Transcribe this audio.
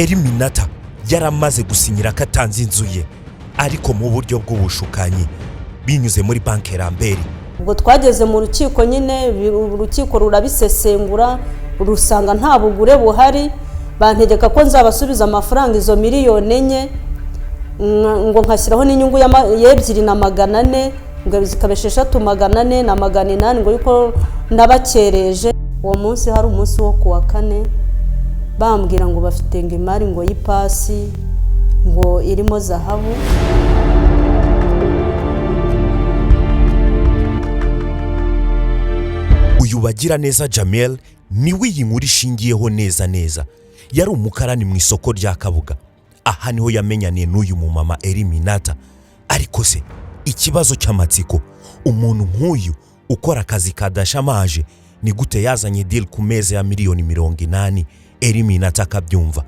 Eliminata yaramaze gusinyira ko atanze inzu ye, ariko mu buryo bw'ubushukanyi binyuze muri banki Ramberi. Ubwo twageze mu rukiko nyine, urukiko rurabisesengura, rusanga nta bugure buhari. Bantegeka ko nzabasubiza amafaranga, izo miliyoni 4, ngo nkashyiraho n'inyungu y'ebyiri na 400, ngo zikaba 6,400 na 800, ngo yuko nabakereje. Uwo munsi hari umunsi wo ku wa kane, bambwira ngo bafite ngo imari ngo y'ipasi ngo irimo zahabu. Uyu Bagiraneza Jamel niwe iyi nkuru ishingiyeho neza neza. Yari umukarani mu isoko rya Kabuga. Aha niho yamenyaniye n'uyu mumama Eliminata. Ariko se ikibazo cy'amatsiko, umuntu nk'uyu ukora akazi kadashamaje, ni gute yazanye deal ku meza ya miliyoni 80, Eliminata akabyumva?